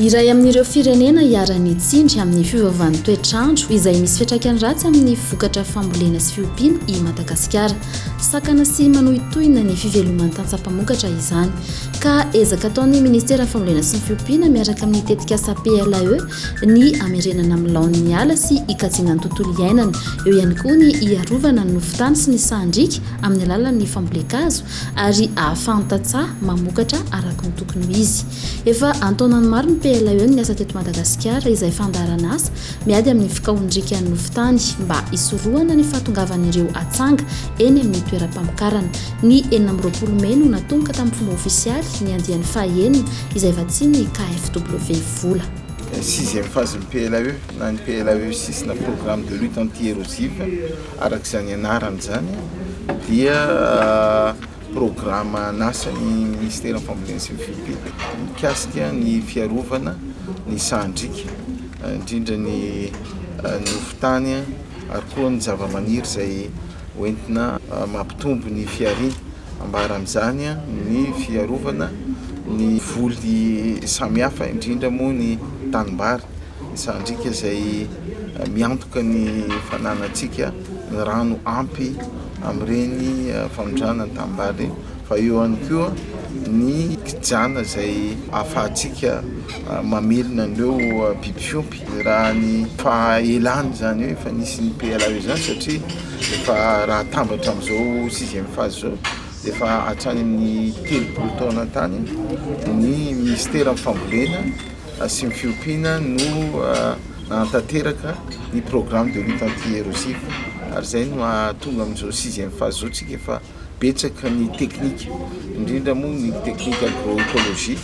Iray amin'ireo firenena iharan'ny tsindry amin'ny fiovaovan'ny toetr'andro izay misy fiantraikany ratsy amin'ny vokatra fambolena sy fiompiana i Madagasikara. Sakana sy manohitohina ny fiveloman'ny tantsaha mpamokatra izany. Ka ezaka ataon'ny Ministeran'ny Fambolena sy ny Fiompiana miaraka amin'ny tetikasa PLAE ny hamerenana amin'ny laoniny ny ala sy hikajiana ny tontolo iainana. Eo ihany koa ny hiarovana ny nofon-tany sy ny sahan-driaka amin'ny alalan'ny fambolen-kazo ary ahafahan'ny tantsaha mamokatra araka ny tokony ho izy. Efa an-taonany maro ny PLAE no niasa teto Madagasikara izay fandaharanasa miady amin'ny fikaonrikan'ny nofon-tany mba hisorohana ny fahatongavan'ireo atsanga eny amin'ny toeram-pamokarana. Ny 26 mey no natomboka tamin'ny fomba ofisialy ny andiany faha-enina izay vatsian'ny KFW vola. Sixième phase ny PLAE na ny PLAE six na programme de lutte anti-érosive araka izany anarany izany dia programan'asan'ny Minisiteran'ny Fambolena sy ny Fiompiana mikasika ny fiarovana ny sahan-driaka, indrindra ny nofon-tany ary koa ny zavamaniry izay hoentina mampitombo ny fihariana. Ambara amin'izany ny fiarovana ny voly samihafa, indrindra moa ny tanimbary. Ny sahan-driaka izay miantoka ny fananantsika ny rano ampy amin'ireny fanondrahana ny tanimbary ireny fa eo ihany koa ny kijana izay ahafahantsika mamelona an'ireo biby fiompy. Raha ny fahaelany izany hoe efa nisy ny PLAE izany satria efa raha atambatra amin'izao sixième phase izao dia efa hatrany amin'ny 30 taona tany ny minisiteran'ny fambolena sy ny fiompiana no nanatanteraka ny programme de lutte anti-érosive ary izay no mahatonga amin'izao sixième phase izao tsika efa betsaka ny teknika indrindra moa ny teknika agroécologie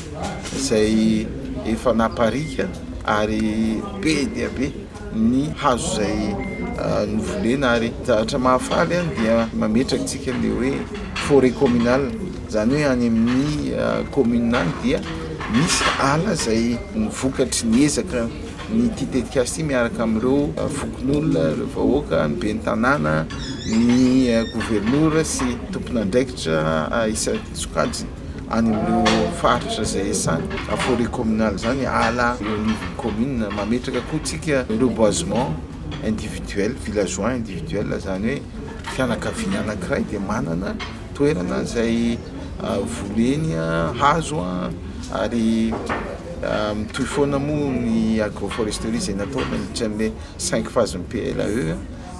izay efa naparika ary be dia be ny hazo izay novolena ary zavatra mahafaly dia mametraka tsika le hoe forêt communale izany hoe any amin'ny commune any dia misy ala izay ny vokatry ny ezaka ny ity tetikasa ity miaraka amin'ireo fokonolona, ireo vahoaka, ny ben'ny tanàna, ny governora sy tompon'andraikitra isan-tsokajiny any amin'ireo faritra izay iasany. Forêt communale izany ala eo anivon'ny commune. Mametraka koa tsika reboisement individuel, villageois individuel izany hoe fianakaviana anankiray dia manana toerana izay voleny hazo ary mitohy foana moa ny agroforesterie izay natao nandritra ny cinq phases ny PLAE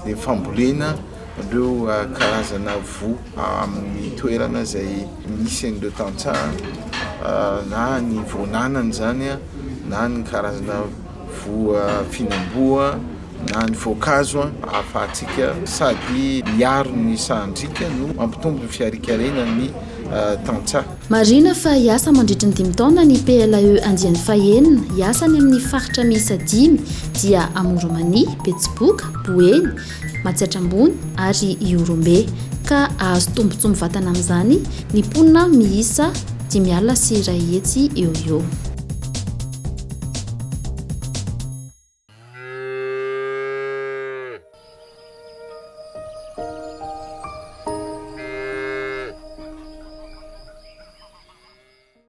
dia fambolena ireo karazana voa amin'ny toerana izay misy an'ireo tantsaha na ny voananana izany na ny karazana voa fihinam-boa na ny voankazo ahafahantsika sady miaro ny sahan-driaka no mampitombo ny fiharian-karenan'ny tantsaha. Marihina fa hiasa mandritry ny dimy taona ny PLAE andiany fahenina, hiasa any amin'ny faritra miisa dimy dia Amoron'i Mania, Betsiboka, Boeny, Matsiatra Ambony ary Ihorombe, ka hahazo tombontsoa mivantana amin'izany ny mponina miisa 150 eo ho eo.